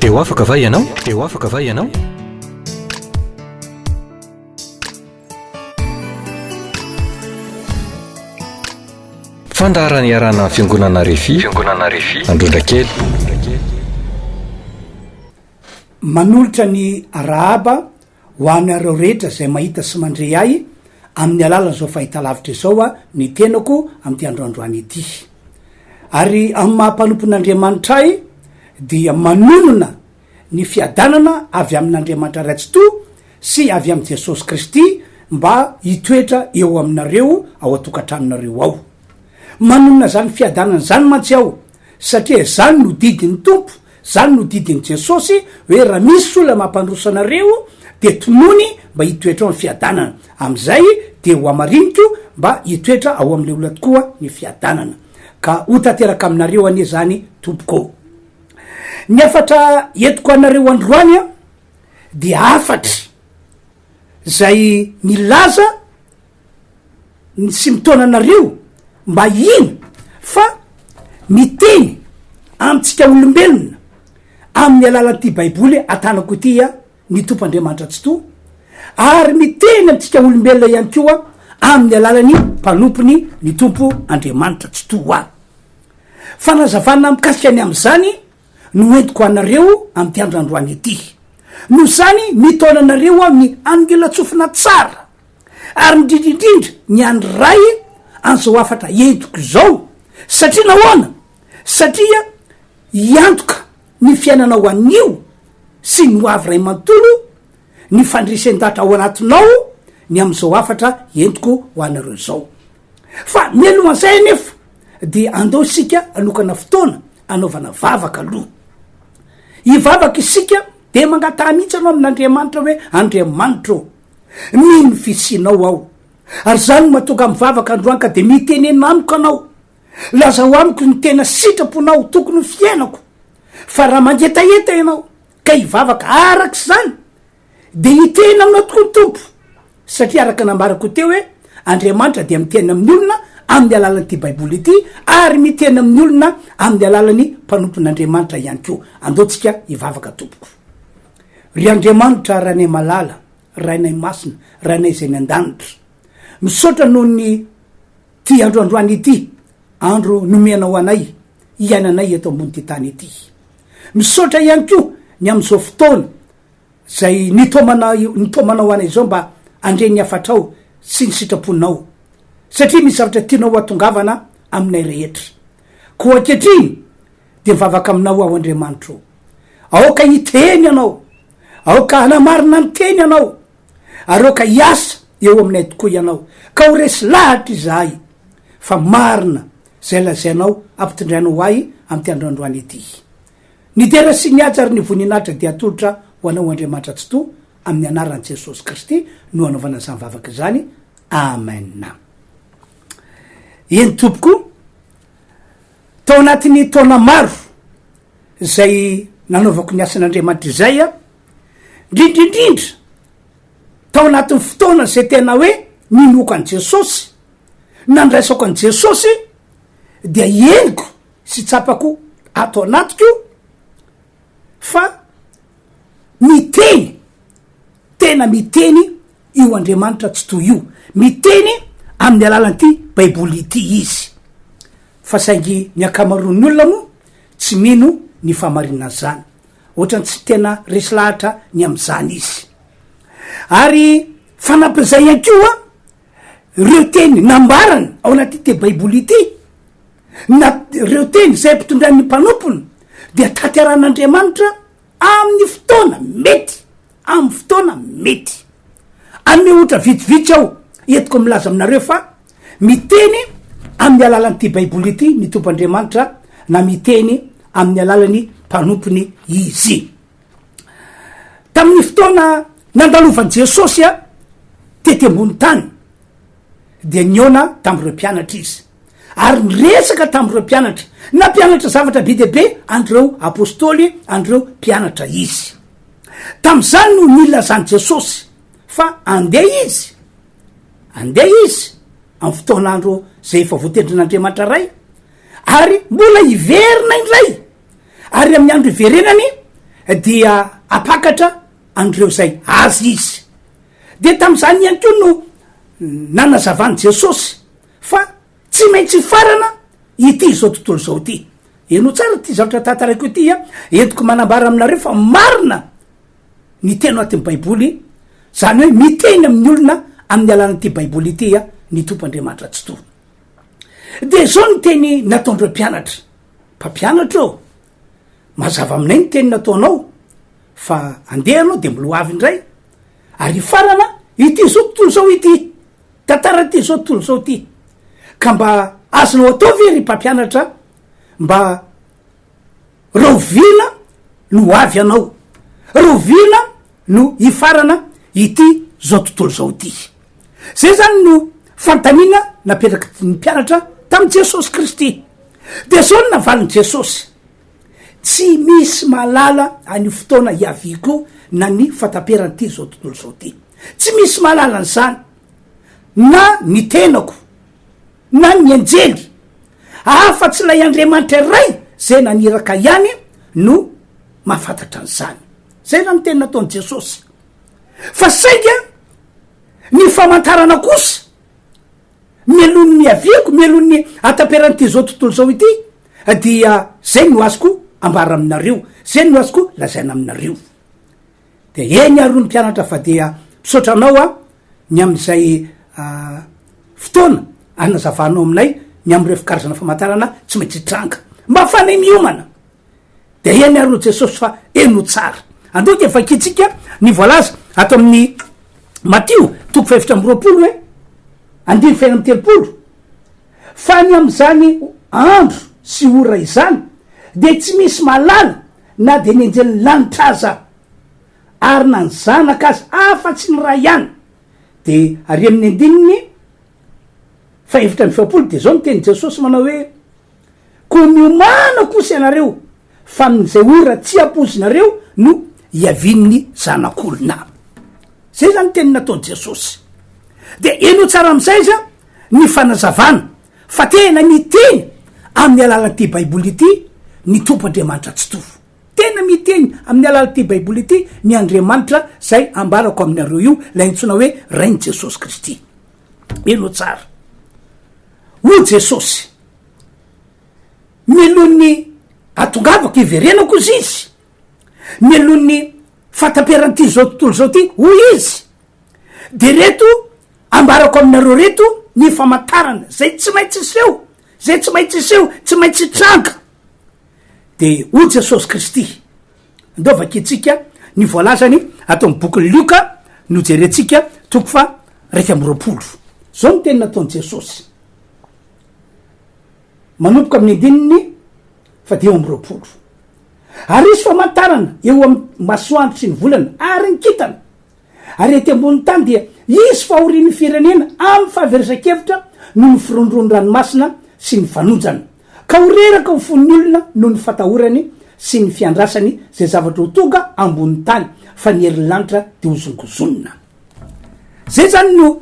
Te ho afaka va ianao? Te ho afaka va ianao? Fandaharana iarahana amin'ny Fiangonana Refi, Fiangonana Refi, Androndrakely. Manolotra ny arahaba ho anareo rehetra izay mahita sy mandre ahy amin'ny alalan'izao fahitalavitra izao ny tenako amin'ity andro androany ity. Ary amin'ny maha mpanompon'Andriamanitra ahy dia manonona ny fiadanana avy amin'Andriamanitra Ray Tsitoha sy avy amin'i Jesosy Kristy mba hitoetra eo aminareo ao an-tokantranonareo ao. Manonona izany fiadanana izany mantsy aho satria izany no didin'ny Tompo, izany no didin'i Jesosy hoe raha misy olona mampandroso anareo dia tonony mba hitoetra ao ny fiadanana. Amin'izay dia ho hamariniko mba hitoetra ao amin'ilay olona tokoa ny fiadanana. Ka ho tanteraka aminareo anie izany tompoko ô. Ny hafatra entiko anareo androany an dia hafatra izay milaza ny sy mitaona anareo mba hino fa miteny amintsika olombelona amin'ny alalan'ity baiboly atanako ity a ny Tompo Andriamanitra Tsitoha ary miteny amintsika olombelona ihany koa amin'ny alalan'ny mpanompony ny Tompo Andriamanitra Tsitoha. Fanazavana mikasika ny amin'izany no entiko anareo amin'ity andro androany ity. Noho izany, mitaona anareo aho ny hanongilan-tsofina tsara, ary indrindra indrindra ny handray an'izao hafatra entiko izao, satria nahoana? Satria hiantoka ny fiainanao anio sy ny ho avy iray manontolo ny fandresen-dahatra ao anatinao ny amin'izao hafatra entiko ho anareo izao. Fa mialohan'izay anefa dia andao isika hanokana fotoana hanaovana vavaka aloha. Hivavaka isika dia mangataha mihitsy ianao amin'Andriamanitra hoe, Andriamanitra ô, mino ny fisianao aho. Ary izany no mahatonga mivavaka androany ka dia mitenena amiko anao. Lazao amiko ny tena sitraponao tokony ho fiainako. Fa raha mangetaheta ianao ka hivavaka araka izany Dia hiteny aminao tokoa ny Tompo, satria araka nambarako teo hoe Andriamanitra dia miteny amin'ny olona amin'ny alalan'ity Baiboly ity, ary miteny amin'ny olona amin'ny alalan'ny mpanompon'Andriamanitra ihany koa. Andao tsika hivavaka tompoko. Ry Andriamanitra Rainay malala, Rainay masina, Rainay izay any an-danitra, misaotra noho ny ty andro androany ity, andro nomenao anay hiainanay eto ambon'ity tany ity. Misaotra ihany koa ny amin'izao fotoana Izay nitaomana nitaomanao anay izao mba handre ny hafatrao sy ny sitraponao, satria misy zavatra tianao hatongavana aminay rehetra. Koa ankehitriny dia mivavaka aminao aho Andriamanitro ô. Aoka hiteny Ianao, aoka hanamarina ny teny Ianao, ary aoka hiasa eo aminay tokoa Ianao, ka ho resy lahatra izahay fa marina izay lazainao ampitondrainao ahy amin'ity andro androany ity. Ny dera sy ny haja ary ny voninahitra dia atolotra ho Anao Andriamanitra Tsitoha amin'ny anaran'i Jesosy Kristy no anaovana izany vavaka izany. Amen. Eny tompoko, tao anatin'ny taona maro izay nanaovako ny asan'Andriamanitra izay aho, indrindra indrindra tao anatin'ny fotoana izay tena hoe ninoako an'i Jesosy, nandraisako an'i Jesosy, dia henoko sy tsapako ato anatiko fa miteny, tena miteny io Andriamanitra Tsitoha io, miteny amin'ny alalan'ity Baiboly ity Izy. Fa saingy ny ankamaroan'ny olona moa tsy mino ny fahamarinan'izany. Ohatran'ny tsy tena resy lahatra ny amin'izany izy. Ary fanampin'izay ihany koa, ireo teny nambarany ao anatin'ity Baiboly ity, na ireo teny izay ampitondrain'ny mpanompony dia tanterahan'Andriamanitra amin'ny fotoana mety, amin'ny fotoana mety. Hanome ohatra vitsivitsy aho entiko milaza aminareo fa miteny amin'ny alalan'ity Baiboly ity ny Tompo Andriamanitra na miteny amin'ny alalan'ny mpanompony Izy. Tamin'ny fotoana nandalovan'i Jesosy tety ambony tany dia nihaona tamin'ireo mpianatra Izy. ary niresaka tamin'ireo mpianatra. Nampianatra zavatra be dia be an'ireo apostoly, an'ireo mpianatra izy. Tamin'izany no nilazan'i Jesosy fa andeha izy, andeha izy amin'ny fotoan'andro izay efa voatendrin'Andriamanitra Ray, ary mbola hiverina indray. Ary amin'ny andro hiverenany. dia hampakatra an'ireo izay Azy Izy. Dia tamin'izany ihany koa no nanazavan'i Jesosy fa tsy maintsy hifarana ity izao tontolo izao ity. Henoy tsara ity zavatra tantaraiko ity a, entiko manambara aminareo fa marina ny teny ao anatin'ny Baiboly, izany hoe miteny amin'ny olona amin'ny alalan'ity Baiboly ity a, ny Tompo Andriamanitra Tsitoha. Dia izao ny teny nataon'ireo mpianatra, Mpampianatra ô, mazava aminay ny teny nataonao, fa andeha ianao dia mbola ho avy indray, ary hifarana ity izao tontolo izao ity, tantaran'ity izao tontolo izao ity. Ka mba azonao atao ve ry mpampianatra mba rahoviana no ho avy ianao, rahoviana no hifarana ity zao tontolo izao ity? Zay zany no fanontaniana napetraky ny mpianatra tamin'i Jesosy Kristy. Dia zao no navalin'i Jesosy, Tsy misy mahalala an'io fotoana hiaviako io na ny fataperan'ity zao tontolo izao ity. Tsy misy mahalala an'izany na ny tenako na ny anjely, afa-tsy ilay Andriamanitra Ray zay naniraka ihany no mahafantatra an'izany. Zay raha ny teny nataon'i Jesosy. Fa sainga ny famantarana kosa, mialoha ny niaviako, mialoha ny hataperan'ity zao tontolo izao ity, dia zay no azoko ambara aminareo, zay no azoko lazaina aminareo. Dia eny ary hoy ny mpianatra fa dia misaotra anao aho ny amin'izay fotoana anazavanao aminay ny amin'ireo fikarazana famantarana tsy maintsy hitranga. Mba ahafahanay miomana. Dia eny ary hoy Jesosy fa heno tsara. Andao dia vakintsika ny voalaza ato amin'ny Matio toko fahefatra amby 20 hoe andininy fahenina amby 30 fa ny amin'izany andro sy ora izany dia tsy misy mahalala na dia ny anjelin'ny lanitra aza ary na ny zanaka aza afa-tsy ny Ray ihany. Dia ary amin'ny andininy fahefatra amby 40 dia izao ny tenin'i Jesosy manao hoe Koa miomàna kosa ianareo, fa amin'izay ora tsy ampoizinareo no hiavian'ny Zanak'olona. Izay izany teny nataon'i Jesosy. Dia henoy tsara amin'izay aza ny fanazavana fa tena miteny amin'ny alalan'ity Baiboly ity ny Tompo Andriamanitra Tsitoha. Tena miteny amin'ny alalan'ity Baiboly ity ny Andriamanitra izay ambarako aminareo io, ilay antsoina hoe Rain'i Jesosy Kristy. Henoy tsara. Hoy Jesosy, Mialoha ny hatongavako hiverenako hozy izy, mialoha ny fahataperan'ity zao tontolo zao ty, hoy izy, de reto ambarako aminareo reto ny famantarana zay tsy maintsy hiseho, zay tsy maintsy hiseho, tsy maintsy hitranga. De hoy Jesosy Kristy, ndao vakintsika ny voalazany ato amin'ny bokin'i Lioka no jerentsika toko faha 21. Zao ny teny nataon'i Jesosy. Manomboka amin'ny andininy faha-25. Ary hisy famantarana eo amin'ny masoandro sy ny volana ary ny kintana. Ary ety ambonin'ny tany dia hisy fahorian'ny firenena amin'ny fahaverezan-kevitra noho ny firohondrohon'ny ranomasina sy ny fanonjana. Ka ho reraka ho fon'ny olona noho ny fatahorany sy ny fiandrasany izay zavatra ho tonga ambonin'ny tany, fa ny herin'ny lanitra dia hozongozonina. Izay izany no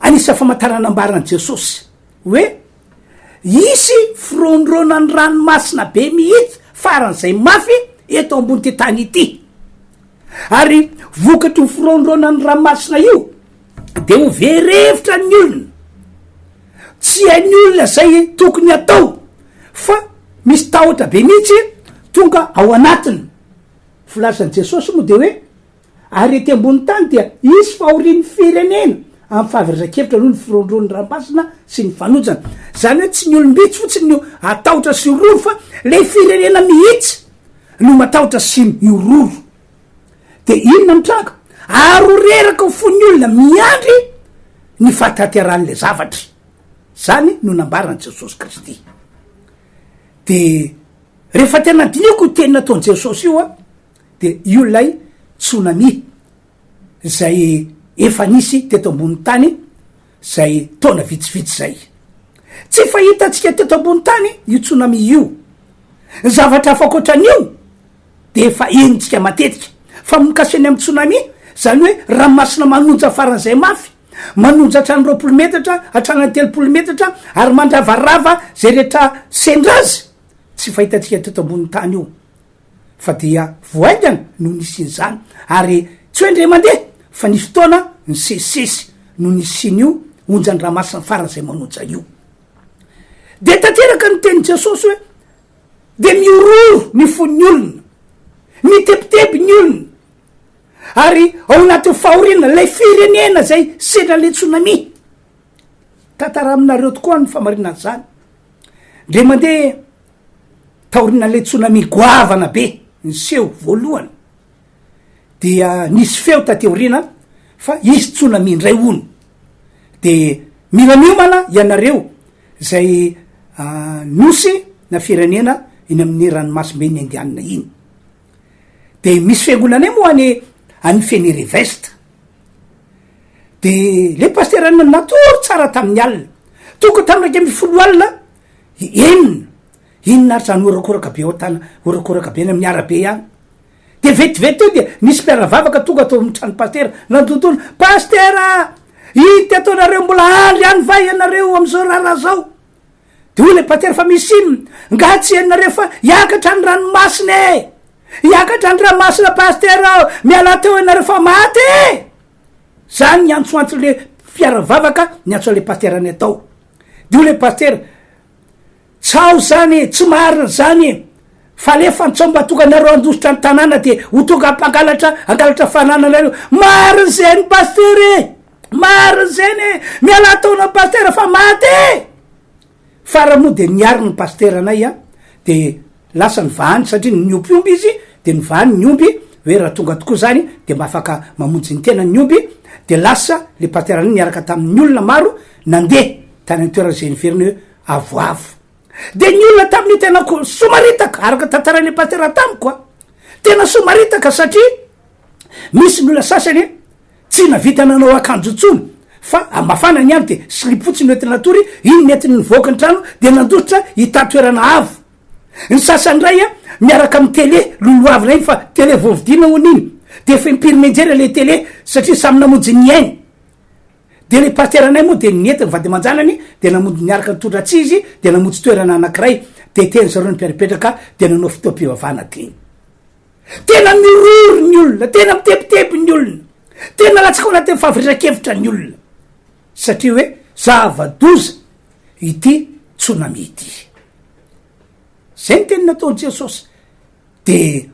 anisan'ny famantarana nambaran'i Jesosy hoe hisy firohondrohonan'ny ranomasina be mihitsy faran'izay mafy eto ambon'ity tany ity. Ary vokatr'io firohondrohonan'ny ranomasina io dia ho very hevitra ny olona. Tsy hain'ny olona izay tokony hatao fa misy tahotra be mihitsy tonga ao anatiny. Filazan'i Jesosy moa dia hoe Ary ety ambony tany dia hisy fahorian'ny firenena amin'ny fahaverezan-kevitra noho ny firohondrohon'ny ranomasina sy ny fanonjana. Izany hoe tsy ny olom-bitsy fotsiny no hatahotra sy hiroro fa ilay firenena mihitsy no matahotra sy mihororo. Dia inona no tranga? Ary ho reraka ho fon'ny olona miandry ny fahatanterahan'ilay zavatra. Izany no nambaran'i Jesosy Kristy. Dia rehefa tena dinihiko io teny nataon'i Jesosy io an, Dia io ilay tsunami izay efa nisy teto ambonin'ny tany izay taona vitsivitsy izay. Tsy fahitantsika teto ambony tany io tsunami io. Ny zavatra hafa ankoatran'io dia efa henontsika matetika. Fa mikasika ny amin'ny tsunami, izany hoe ranomasina manonja faran'izay mafy, manonja hatrany 20 metatra, hatrany 30 metatra ary mandravarava izay rehetra sendra azy, tsy fahitantsika teto ambonin'ny tany io. Fa dia vao haingana no nisian'izany, ary tsy hoe indray mandeha fa nisy fotoana nisesisesy no nisian'io onjan-dranomasina faran'izay manonja io. Dia tanteraka ny tenin'i Jesosy hoe, dia mihorohoro ny fon'ny olona, mitebiteby ny olona, ary ao anatin'ny fahoriana ilay firenena izay sendra ilay tsunami. Tantara aminareo tokoa ny famarinan'izany. Indray mandeha taorian'ilay tsunami goavana be niseho voalohany dia nisy feo taty aoriana fa hisy tsunami indray hono, de mila miomana ianareo zay nosy na firenena eny amin'ny ranomasimben'ny Indiana iny. De misy fiangonanay moa any any Fenerive-Est. De le pasitera natory tsara tamin'ny alina, tonga tamin'ny 11 alina, enina, inona ary zany horakoraka be ao an-tana, horakoraka be any amin'ny arabe any. De vetivety teo dia nisy mpiara-vavaka tonga tao amin'ny trano pasitera, nandondona, Pasitera! Ino ty ataonareo mbola andry any va ianareo amin'izao raharaha zao? De hoy ilay pasitera, fa misy inona? Nga tsy henonareo fa hiakatra ny ranomasina e! Hiakatra ny ranomasina pasitera ô! Mialà teo ianareo fa maty e! Zany ny antsoantson'le mpiara-vavaka niantso an'le pasitera ny atao. De hoy ilay pasitera, Tsaho zany e, tsy marina zany e! Fa alefa ny tsaho mba tonga nareo handositra ny tanàna de ho tonga mpangalatra hangalatra fanananareo. Marina zeny pasitera e! Marina zeny e! Mialà taona pasitera fa maty e! Farany moa de niary ny pasitera anay a, de lasa nivahany satria niompy omby izy de nivahany ny omby hoe raha tonga tokoa zany de mba afaka mamonjy ny tenany ny omby, de lasa le pasitera anay niaraka tamin'ny olona maro nandeha tany an-toerana izay niverina hoe avoavo. Dia ny olona tamin'io tena ko somaritaka, araka tantarain'ilay pasitera tamiko a, tena somaritaka satria misy ny olona sasany tsy navita nanao akanjo intsony fa mafana ny andro dia slip fotsiny no entina natory, iny nentiny nivoaka ny trano dia nandositra hitady toerana avo. Ny sasany indray a, miaraka amin'ny tele, lolohavina iny fa tele vao vidiana hono iny, dia efa impiry mianjera ilay tele satria samy namonjy ny ainy. Dia ilay pasiteranay moa dia nety ny vady aman-janany dia namonjy niaraka nitondra tsihy izy dia namonjy toerana anankiray dia teny zareo nipetrapetraka dia nanao fotoam-pivavahana teny. Tena miroro ny olona, tena mitebiteby ny olona, tena latsaka ao anatin'ny fahaverezan-kevitra ny olona satria hoe zava-doza ity tsunami ity. Zay ny teny nataon'i Jesosy. De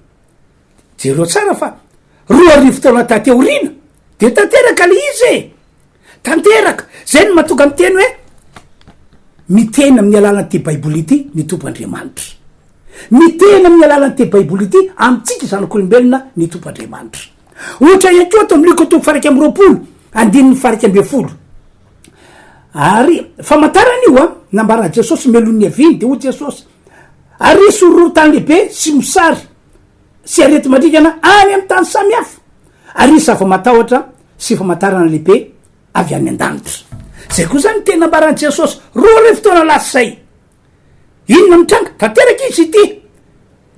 Jereo tsara fa 2000 taona taty aoriana de tanteraka le izy e! Tanteraka! Zay no mahatonga miteny hoe miteny amin'ny alalan'ity baiboly ity ny Tompo Andriamanitra. Miteny amin'ny alalan'ity baiboly ity amintsika zanak'olombelona ny Tompo Andriamanitra. Ohatra ihany koa ato amin'ny Lioka toko faha 21 andininy faha 11. Ary famantarana io an, nambaran'i Jesosy mialoha ny niaviany de hoy Jesosy, ary hisy horohorontany lehibe sy mosary sy areti-mandringana any amin'ny tany samihafa, ary hisy zava-matahotra sy famantarana lehibe avy any an-danitra. Zay koa zany ny teny nambaran'i Jesosy 2000 taona lasa izay. Inona no mitranga? Tanteraka izy ity.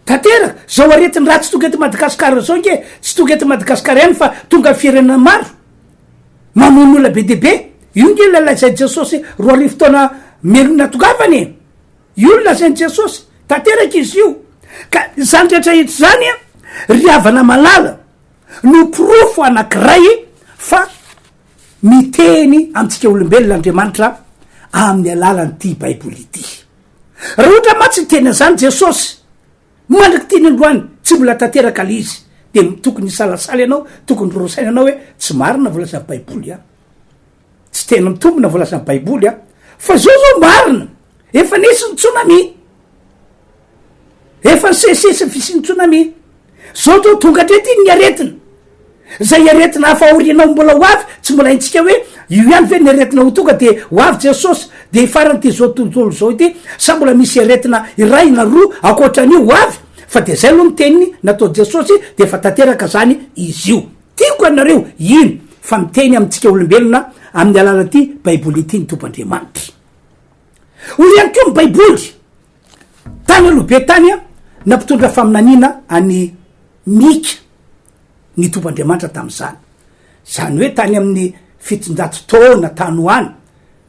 Tanteraka. Zao aretin-dratsy tonga eto Madagasikara zao nge, tsy tonga eto Madagasikara ihany fa tonga amin'ny firenena maro. Mamono olona be dia be. Io nge ilay lazain'i Jesosy 2000 taona mialoha ny nahatongavany e. Io no lazain'i Jesosy. Tanteraka izy io. Ka izany rehetra rehetra izany, ry havana malala, no porofo anankiray fa miteny amintsika olombelona Andriamanitra amin'ny alalan'ity Baiboly ity. Raha ohatra mantsy niteny an'izany Jesosy, mandrak'ity ny androany, tsy mbola tanteraka ilay izy, dia tokony hisalasala ianao, tokony ho rosaina ianao hoe tsy marina voalazan'ny Baiboly an. Tsy tena mitombina voalazan'ny Baiboly an. Fa izao zao marina, efa nisy ny tsunami. Efa nisesisesy ny fisian'ny tsunami. Zao zao tonga indray ty ny aretina. Zay aretina hafa aorianao mbola ho avy, tsy mbola haintsika hoe io ihany ve ny aretina ho tonga de ho avy Jesosy de hifarana ity zao tontolo zao ity sa mbola misy aretina iray na roa ankoatran'io ho avy fa de zay aloha ny teniny nataon'i Jesosy de efa tanteraka zany izy io. Tiako ianareo hino fa miteny amintsika olombelona amin'ny alalan'ity baiboly ity ny Tompo Andriamanitra. Hoy ihany koa ny baiboly, tany aloha be tany nampitondra faminaniana an'i Mika ny Tompo Andriamanitra tamin'izany. Izany hoe tany amin'ny 700 taona tany ho any,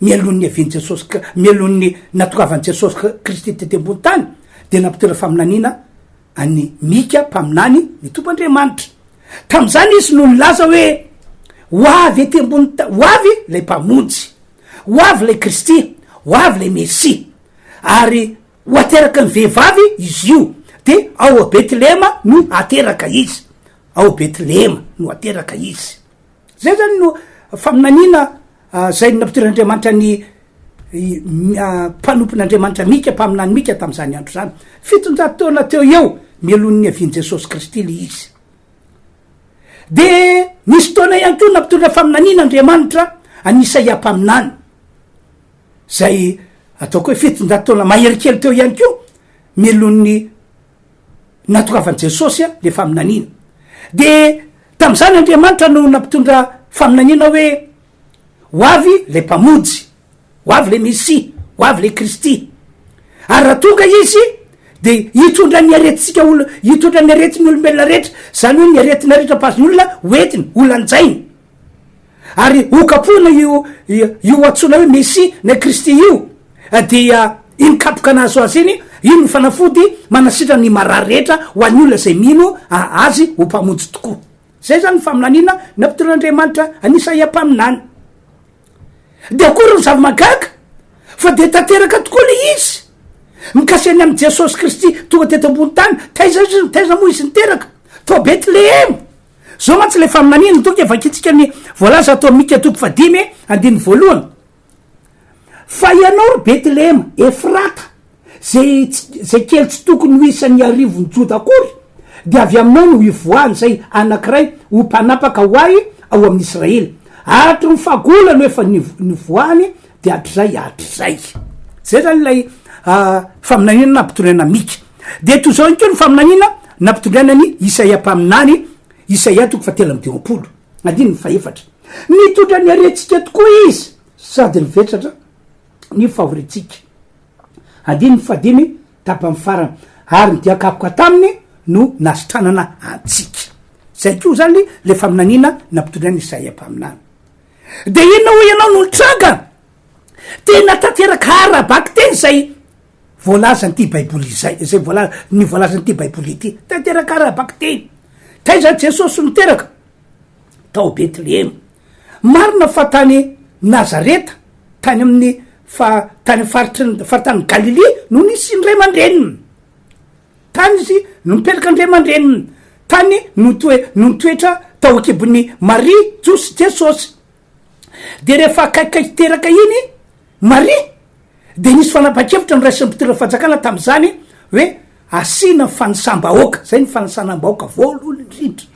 mialohan'ny niavian'i Jesosy, mialohan'ny natongavan'i Jesosy Kristy tety ambony tany, dia nampitondra faminaniana. an'i Mika mpaminany ny Tompo Andriamanitra. Tamin'izany izy no nilaza hoe, Ho avy ety ambony ta-, ho avy ilay Mpamonjy, ho avy ilay Kristy, ho avy ilay Mesia, ary ho ateraky ny vehivavy izy io, dia ao Betlehema no hateraka izy, ao Betlehema no hateraka izy. Zay zany no faminaniana zay nampidiran'Andriamanitra ny mpanompon'Andriamanitra Mika, mpaminany Mika tamin'izany andro izany. 700 taona teo eo mialohan'ny niavian'i Jesosy Kristy le izy. De nisy fotoana ihany koa nampitondra faminaniana Andriamanitra an'i Isaia mpaminany, zay ataoko hoe 700 taona mahery kely teo ihany koa mialohan'ny Natongavan'i Jesosy le faminaniana. De tamin'izany Andriamanitra no nampitondra faminaniana hoe ho avy le Mpamonjy, ho avy le Mesia, ho avy le Kristy. Ary raha tonga Izy de hitondra ny aretintsika olo, hitondra ny aretin'ny olombelona rehetra, zany hoe ny aretina rehetra mpahazo ny olona ho entiny, ho lanjainy. Ary ho kapohina io io antsoina hoe Mesia na Kristy io, dia iny kapoka nahazo azy iny, iny no fanafody manasitrana ny marary rehetra ho an'ny olona izay mino Azy ho Mpamonjy tokoa. Izay izany ny faminaniana nampitondrain'Andriamanitra an'i Isaia mpaminany. Dia akory ny zava-mahagaga fa dia tanteraka tokoa ilay izy. Mikasika ny amin'i Jesosy Kristy tonga teto ambony tany, taiza izy, taiza moa izy niteraka? Tao Betlehema. Zao mantsy ilay faminaniana, tonga dia vakintsika ny voalaza ato amin'ny Mika toko fahadimy andininy voalohany. Fa ianao ry Betlehema Efrata, zay zay kely tsy tokony ho isan'ny arivon'i Joda akory, dia avy aminao no hivoahan'izay anankiray ho mpanapaka ho ahy ao amin'i Israely. Hatry ny fahagola no efa nivoahany, dia hatrizay hatrizay. Zay zany ilay faminaniana nampitondraina Mika. Dia toy izao ihany koa ny faminaniana nampitondraina an'i Isaia mpaminany, Isaia toko fahatelo amby dimampolo, andininy fahefatra. Nitondra ny harentsika tokoa izy sady nivetratra ny fahoriantsika. Andininy fahadimy, tapany farany. Ary ny dian-kapoka taminy no nasitranana antsika. Zay koa zany le faminaniana nampitondraina Isaia mpaminany. De inona hoy ianao no nitranga? Tena tanteraka ara-bakiteny izay voalazan'ity Baiboly izay, izay voala-, ny voalazan'ity Baiboly ity. Tanteraka ara-bakiteny. Taiza Jesosy no teraka? Tao Betlehema. Marina fa tany Nazareta, tany amin'ny fa tany faritry ny faritanin'i Galilia no nisy ny ray aman-dreniny. Tany izy no nipetraka ny ray aman-dreniny. Tany no toe- no nitoetra tao an-kibon'i Maria, Josy, Jesosy. De rehefa akaikikaiky teraka iny Maria de nisy fanapahan-kevitra noraisin'ny mpitondra fanjakana tamin'izany hoe asiana fanisam-bahoaka, zay ny fanisanam-bahoaka voalohany indrindra.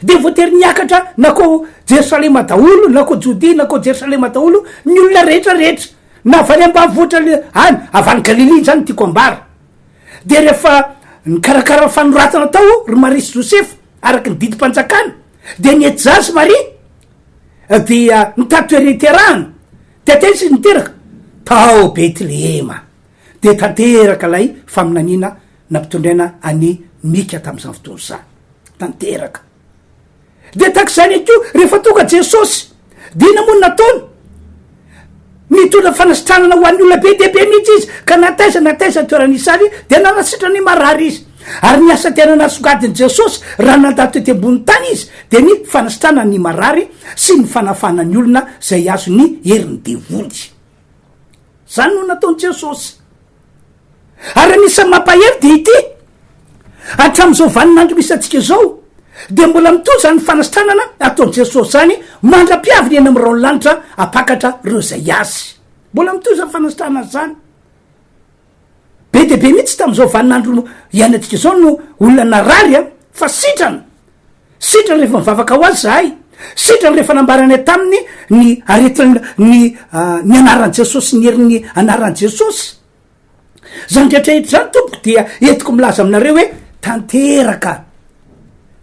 De voatery niakatra nakao Jerosalema daholo, nakao Jodia, nakao Jerosalema daholo ny olona rehetra rehetra, na avy any ambanivohitra le any, avy any Galilia zany no tiako ambara. De rehefa nikarakara fanoratana tao ry Maria sy Josefa araka ny didim-panjakana, de nety zaza Maria dia nitady toerana hiterahana, de taiza izy niteraka? Tao Betlehema. De tanteraka ilay faminaniana nampitondraina an'i Mika tamin'izany fotoana izany. Tanteraka. De tahaka izany ihany koa, rehefa tonga Jesosy, de inona moa no nataony? Nitondra fanasitranana ho an'ny olona be dia be mihitsy izy, ka na taiza na taiza toerana nisy azy, dia nanasitrana ny marary izy. Ary ny asa tena nasongadin'i Jesosy raha nandalo tety ambonin'ny tany izy, dia ny fanasitranana ny marary sy ny fanafahana ny olona izay azon'ny herin'ny devoly. Izany no nataon'i Jesosy. Ary anisan'ny mampahery dia ity, hatramin'izao vaninandro misy antsika izao, dia mbola mitohy izany fanasitranana ataon'i Jesosy izany mandra-piaviny eny amin'ny rahon'ny lanitra hampakatra ireo izay azy. Mbola mitohy izany fanasitranana izany. Be dia be mihitsy tamin'izao vaninandro iainantsika izao no olona narary a, fa sitrana. Sitrany rehefa mivavaka ho azy zahay. Sitrany rehefa nambaranay taminy ny aretina ny ny anaran'i Jesosy ny herin'ny anaran'i Jesosy. Zany rehetra rehetra zany tompoko dia entiko milaza aminareo hoe tanteraka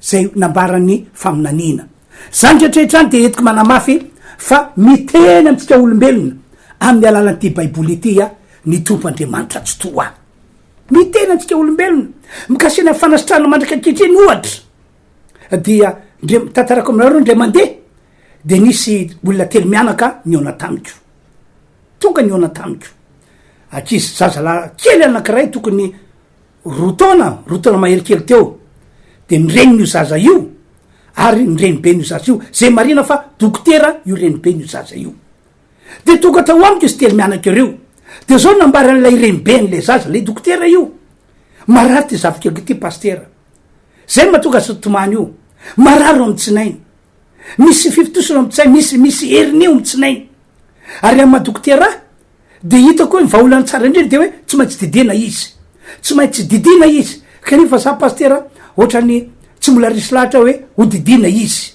zay nambaran'ny faminaniana. Zany rehetra rehetra zany dia entiko manamafy fa miteny amintsika olombelona amin'ny alalan'ity baiboly ity ny Tompo Andriamanitra Tsitoha. Miteny antsika olombelona mikasika ny fanasitranana mandraka ankehitriny ohatra dia ndre tantarako aminareo ndray mandeha de nisy olona telo mianaka nihaona tamiko, tonga nihaona tamiko, ankizy zazalahy kely anakiray tokony. Roa taona, roa taona mahery kely teo, de ny renin'io zaza io ary ny reniben'io zaza io, zay marina fa dokotera io reniben'io zaza io. De tonga tao amiko izy telo mianaka ireo, de zao nambaran'ilay reniben'ilay zaza, le dokotera io, marary ty zafikeliko ty pasitera, zay no mahatonga azy tomany io, marary eo amin'ny tsinainy, misy fifontosana eo amin'ny tsinainy, misy misy hernie eo amin'ny tsinainy, ary amin'ny maha dokotera ahy, De hitako hoe ny vahaolana tsara indrindra de hoe tsy maintsy didiana izy. Tsy maintsy didiana izy. Kanefa za pasitera ohatrany tsy mbola resy lahatra hoe ho didiana izy.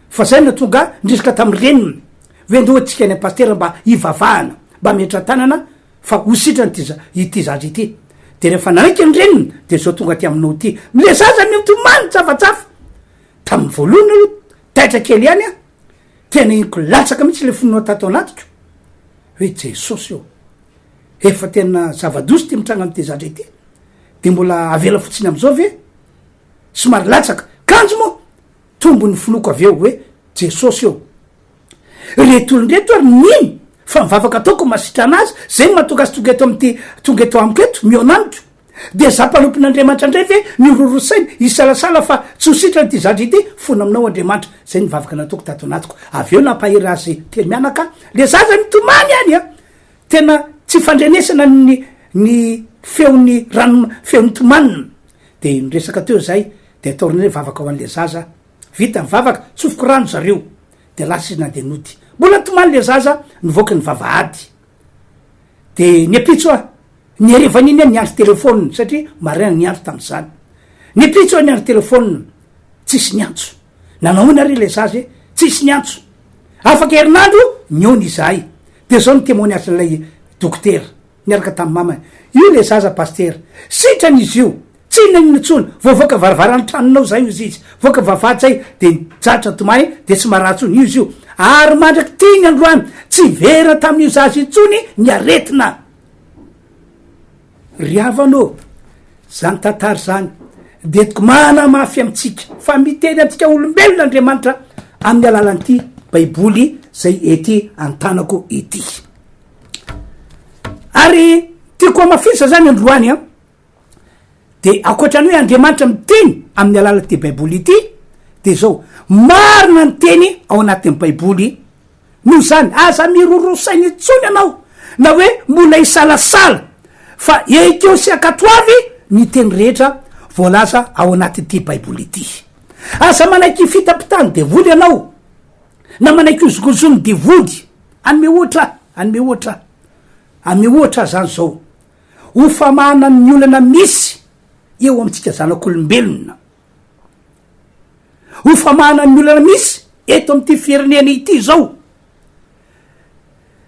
Fa zay no tonga ahy niresaka tamin'ny reniny hoe ndao antsika any am pasitera mba hivavahana, mba hametra-tanana fa ho sitrana ity ity zaza ity. De rehefa nanaiky ny reniny de zao tonga aty aminao ity. Le zaza mitomany jafajafy. Tamin'ny voalohany aloha taitra kely ihany aho. Tena henoko latsaka mihitsy le finoana tato anatiko hoe Jesosy ô, efa tena zava-doza ity mitranga amin'ity zatra ity, de mbola avela fotsiny am'izao ve? Somary latsaka, kanjo moa tombo ny finoako avy eo hoe Jesosy ô, reto olona reto ary mino fa ny vavaka ataoko mahasitrana azy, zay no mahatonga azy tonga eto amin'ity, tonga eto amiko eto, mihaona amiko. Dia za mpanompon'Andriamanitra indray ve miroro saina hisalasala fa tsy ho sitrana ity zandry ity? Fona aminao Andriamanitra. Zay ny vavaka nataoko tato anatiko. Avy eo nampahery azy telo mianaka le zaza nitomany any a! Tena tsy fandrenesana ny ny feon'ny rano feon'ny tomaniny. Dia niresaka teo zay dia ataonay vavaka ho an'le zaza. Vita ny vavaka, tsofiko rano zareo. Dia lasa izy nandeha nody. Mbola nitomany le zaza nivoaka ny vavahady. De ny ampitso aho, ny harivan'iny aho niantso telephone satria maraina niantso tamin'izany. Ny ampitso aho niantso telephone, tsisy niantso. Nanao ahoana re ilay zaza e? Tsisy niantso. Afaka herinandro nihaona izahay. De zao ny témoignage-n'ilay dokotera niaraka tamin'ny mamany. Io ilay zaza pasitera. Sitrana izy io. Tsy inona inona intsony, vao voaka varavaran'ny tranonao zay ozy izy, voaka vavahady zay de nijatra tomany de tsy marary intsony, io izy io, ary mandrak'ity ny androany tsy vera tamin'io zaza intsony ny aretina. Ry havana ô, zany tantara zany de entiko manamafy amintsika fa miteny antsika olombelona Andriamanitra amin'ny alalan'ity baiboly zay ety an-tanako ity. Ary tiako hamafisa zany androany an, De ankoatra ny hoe Andriamanitra miteny amin'ny alalan'ity baiboly ity de zao, marina ny teny ao anatin'ny baiboly, noho izany aza miroroa saina intsony ianao na hoe mbola hisalasala fa ekeo sy ankatoavy ny teny rehetra voalaza ao anatin'ity baiboly ity. Aza manaiky fitapitan'ny devoly ianao na manaiky hozongozon'ny devoly. Hanome ohatra aho, hanome ohatra aho, hanome ohatra aho zany zao. Ho famahana ny olana misy eo amintsika zanak'olombelona. Ho famahana ny olana misy eto amin'ity firenena ity izao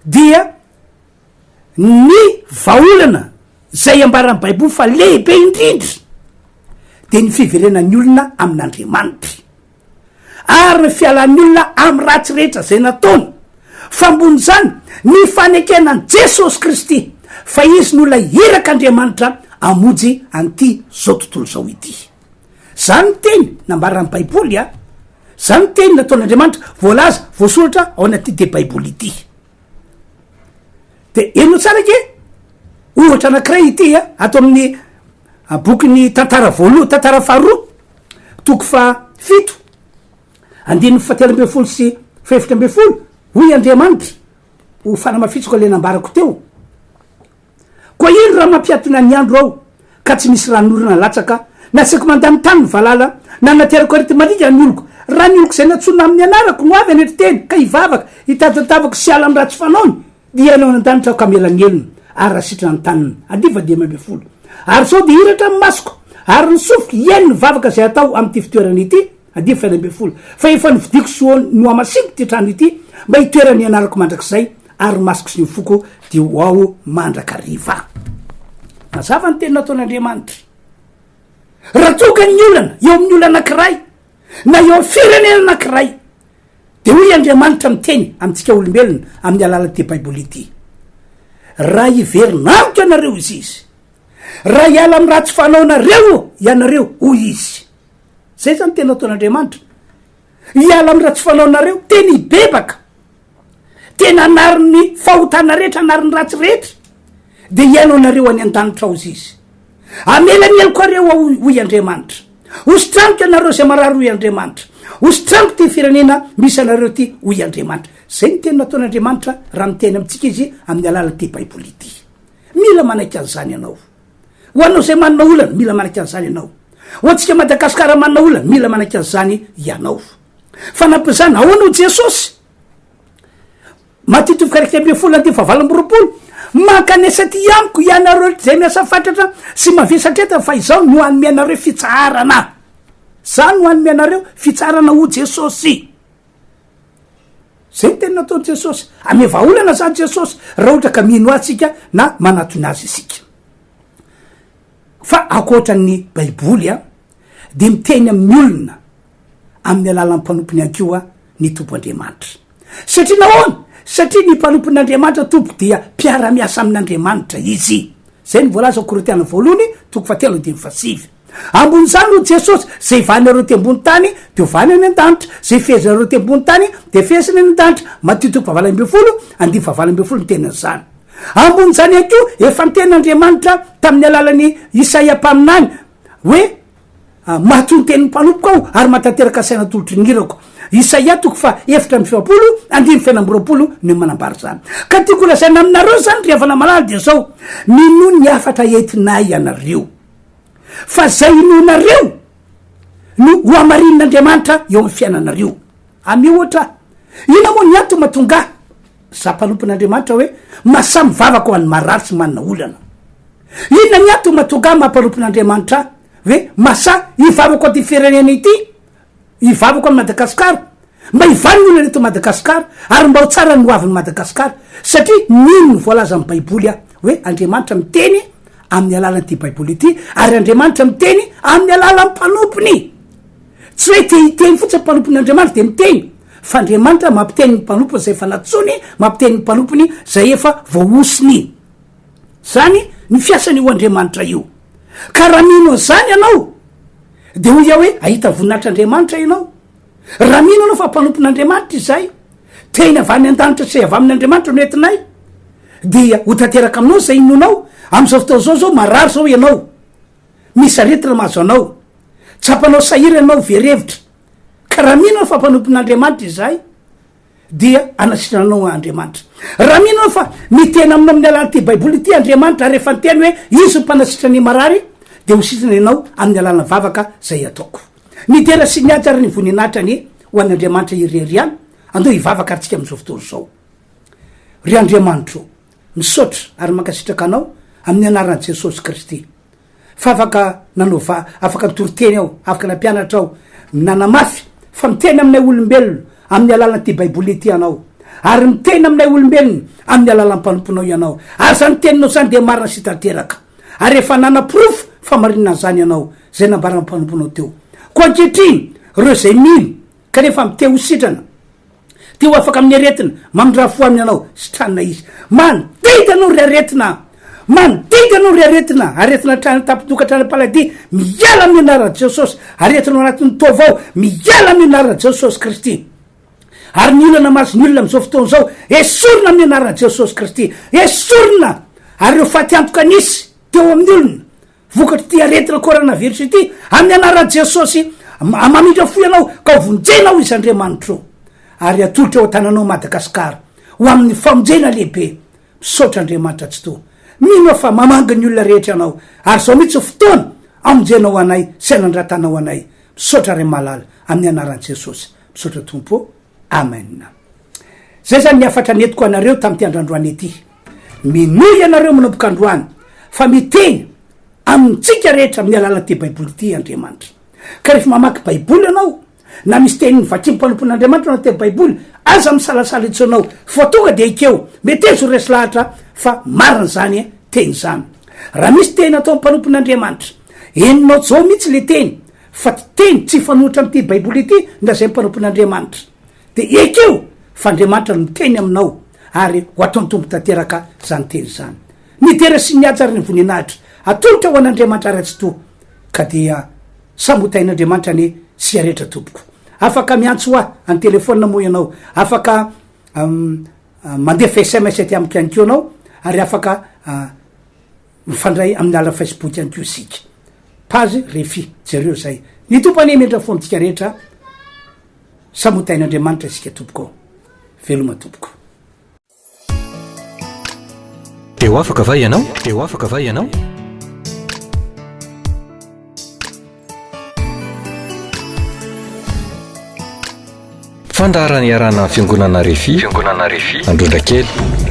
dia ny vahaolana izay ambaran'ny Baiboly fa lehibe indrindra dia ny fiverenan'ny olona amin'Andriamanitra. ary ny fialan'ny olona amin'ny ratsy rehetra izay nataony, fa ambonin'izany, ny fanekena an'i Jesosy Kristy, fa Izy no ilay irak'Andriamanitra hamonjy an'ity zao tontolo izao ity. Izany ny teny nambaran'ny Baiboly a! Izany ny teny nataon'Andriamanitra, voalaza, voasoratra ao anatin'ity Baiboly ity. De henoy tsara ange, ohatra anankiray ity a, ato amin'ny bokin'ny tantara voalohany, tantara faharoa, toko fahafito, andininy fahatelo ambin'ny folo sy fahefatra ambin'ny folo, hoy Andriamanitra, ho fanamafisako ilay nambarako teo. Koa ino raha mampiatona ny andro aho, ka tsy misy ranonorana latsaka, na asako mandany tany ny valala, na naterako areti-mandringana ny oloko? Raha ny oloko izay nantsoina amin'ny anarako no avy hanetry tena, ka hivavaka, hitady ny tavako sy hiala amin'ny ratsy fanaony, dia hiaina ao an-danitra aho ka hamela ny helony, ary hasitrana ny taniny. Andivo faha-15. Ary izao dia hiratra ny masoko, ary ny sofiko hihaino ny vavaka izay atao amin'ity fitoerana ity. Andivo faha-16. Fa efa novidiako sy nohamasiniko ity trano ity, mba hitoeran'ny anarako mandrakizay, ary ny masoko sy ny foko dia ho ao mandrakariva. Mazava ny teny nataon'Andriamanitra. Raha tonga ny olana eo amin'ny olona anankiray na eo amin'ny firenena anankiray, dia hoy Andriamanitra miteny amintsika olombelona amin'ny alalan'ity Baiboly ity, Raha hiverina amiko ianareo, hoy Izy, raha hiala amin'ny ratsy fanaonareo ianareo, hoy Izy. Zay zany tena ataon'Andriamanitra. Hiala amin'ny ratsy fanaonareo, tena hibebaka. Tena hanary ny fahotana rehetra, hanary ny ratsy rehetra, dia hihaino anareo any an-danitra ao Izy. Hamela ny helokareo Aho, hoy Andriamanitra. Hositraniko ianareo izay marary, hoy Andriamanitra. Hositraniko ity firenena misy anareo ity, hoy Andriamanitra. Izay no teny nataon'Andriamanitra raha miteny amintsika Izy amin'ny alalan'ity Baiboly ity. Mila manaiky an'izany ianao. Ho anao izay manana olana, mila manaiky an'izany ianao. Ho antsika Madagasikara manana olana, mila manaiky an'izany ianao. Fanampin'izany, ahoana hoy Jesosy? Matio toko 11 andininy faha-28, Mankanesa aty amiko ianareo izay miasa fatratra sy mavesatra entana fa izaho no hanome anareo fitsaharana. Izaho no hanome anareo fitsaharana hoy Jesosy. Zay ny teny nataon'i Jesosy. Ame vahaolana zany Jesosy raha ohatra ka mino azy isika na manatona azy isika. Fa ankoatra ny Baiboly a, dia miteny amin'ny olona amin'ny alalan'ny mpanompony ihany koa ny Tompo Andriamanitra. Satria nahoana? Satria ny mpanompon'Andriamanitra tompoko dia mpiara-miasa amin'Andriamanitra izy. Zay no voalaza ao Korintiana voalohany toko fahatelo andininy fahasivy. Ambon'izany hoy Jesosy, zay vahanareo ety ambony tany dia ho vahana any an-danitra, zay fehezinareo ety ambony tany dia fehezina any an-danitra. Matio toko fahavalo 18 andininy fahavalo 18 no tenin'izany. Ambon'izany ihany koa efa niteny Andriamanitra tamin'ny alalan'i Isaia mpaminany hoe Matoa ny tenin'ny mpanompoko aho ary mahatanteraka saina atolotry ny irako. Isaia toko faha 44 andininy faha 26 no manambara izany. Ka tiako holazaina aminareo izany ry havana malala dia izao, minoa ny hafatra entinay ianareo. Fa izay inoanareo no hohamarinin'Andriamanitra eo amin'ny fiainanareo. Amio ohatra aho. Inona moa ny antony mahatonga ahy, za mpanompon'Andriamanitra hoe mahasahy mivavaka ho an'ny marary sy manana olana? Inona ny antony mahatonga ahy maha mpanompon'Andriamanitra ahy hoe mahasahy hivavaka ho an'ity firenena ity, hivavaka ho an'i Madagasikara, mba hivaly ny olana eto Madagasikara ary mba ho tsara ny hoavin'i Madagasikara, satria mino ny voalazan'ny Baiboly aho hoe Andriamanitra miteny amin'ny alalan'ity Baiboly ity ary Andriamanitra miteny amin'ny alalan'ny mpanompony. Tsy hoe te hiteny fotsiny mpanompon'Andriamanitra dia miteny, fa Andriamanitra mampiteny ny mpanompony izay efa nantsoiny, mampiteny ny mpanompony izay efa voahosony. Zany ny fiasan'io Andriamanitra io. Ka raha mino an'izany ianao, dia hoy aho hoe hahita voninahitr'Andriamanitra ianao. Raha mino ianao fa mpanompon'Andriamanitra izay, teny avy any an-danitra sy avy amin'Andriamanitra no entinay, dia ho tanteraka aminao izay inoanao. Amin'izao fotoana izao izao, marary izao ianao. Misy aretina mahazo anao. Tsapanao sahirana ianao, very hevitra. Ka raha mino ianao fa mpanompon'Andriamanitra izahay, dia hanasitrana anao Andriamanitra. Raha mino ianao fa miteny aminao amin'ny alalan'ity Baiboly ity Andriamanitra ary efa niteny hoe Izy no mpanasitrana ny marary, dia ho sitrana ianao amin'ny alalan'ny vavaka izay ataoko. Ny dera sy ny haja ary ny voninahitra anie ho an'Andriamanitra irery ihany. Andao hivavaka ary tsika amin'izao fotoana izao. Ry Andriamanitro, misaotra ary mankasitraka Anao amin'ny anaran'i Jesosy Kristy. Fa afaka nanao va, afaka nitory teny aho, afaka nampianatra aho, nanamafy fa miteny aminay olombelona amin'ny alalan'ity Baiboly ity Ianao. Ary miteny aminay olombelona amin'ny alalan'ny mpanomponao Ianao. Ary izany teninao izany dia marina sy tanteraka. Ary efa nanaporofo fahamarinana an'izany Ianao, izay nambaran'ny mpanomponao teo. Koa ankehitriny, ireo izay mino, kanefa mite ho sitrana, Te ho afaka amin'ny aretina, mamindrà fo aminy ianao, sitranina izy. Mandidy anao ry aretina! Mandidy anao ry aretina! Aretina hatrany an-tampon-doha ka hatrany am-paladia, miala amin'ny anaran'i Jesosy! Aretina ao anatin'ny taova ao, miala amin'ny anaran'i Jesosy Kristy! Ary ny olana mahazo ny olona amin'izao fotoana izao, esorina amin'ny anaran'i Jesosy Kristy! Esorina! Ary ireo fatiantoka nisy teo amin'ny olona, Vokatr'ity aretina coronavirus ity, amin'ny anaran'i Jesosy, mamindra fo ianao ka ho vonjena hoy izy Andriamanitro, ary atolotra eo an-tananao Madagascar ho amin'ny famonjena lehibe. Misaotra Andriamanitra Tsitoha. Mino aho fa mamangy ny olona rehetra ianao, ary izao mihitsy ny fotoana hamonjenao anay sy hanandratanao anay. Misaotra Ray malala, amin'ny anaran'i Jesosy. Misaotra Tompo ô. Amen. Zay zany ny hafatra nentiko anareo tamin'ity andrandroany ity. Minoa ianareo manomboka androany fa miteny amintsika rehetra amin'ny alalan'ity Baiboly ity Andriamanitra. Ka rehefa mamaky Baiboly ianao, na misy teny vakin'ny mpanompon'Andriamanitra ao anatin'ny Baiboly, aza misalasala intsony ianao fa tonga dia ekeo, metezo ho resy lahatra fa marina izany teny izany. Raha misy teny ataon'ny mpanompon'Andriamanitra, henonao zao mihitsy le teny, Fa ty teny tsy hifanohitra amin'ity Baiboly ity no lazain'ny mpanompon'Andriamanitra. Dia ekeo fa Andriamanitra no miteny aminao ary ho ataon'ny Tompo tanteraka izany teny izany. Ny dera sy ny haja ary ny voninahitra atolotra ho an'Andriamanitra Ray Tsitoha ka dia samy ho tahin'Andriamanitra anie sy hiaretra tompoko. Afaka miantso ahy an-telefaonina moa ianao, afaka mandefa sms aty amiko ihany koa ianao ary afaka. Mifandray amin'ny alalan'ny Facebook ihany koa isika. Page Refi. Jereo izay. Ny Tompo anie hamindra fo amintsika rehetra. Samy ho tahin'Andriamanitra isika tompoko. Veloma tompoko. Te ho afaka va ianao? Te ho afaka va ianao? Fandaharana iarahana amin'ny Fiangonana Refi, Fiangonana Refi, Androndrakely.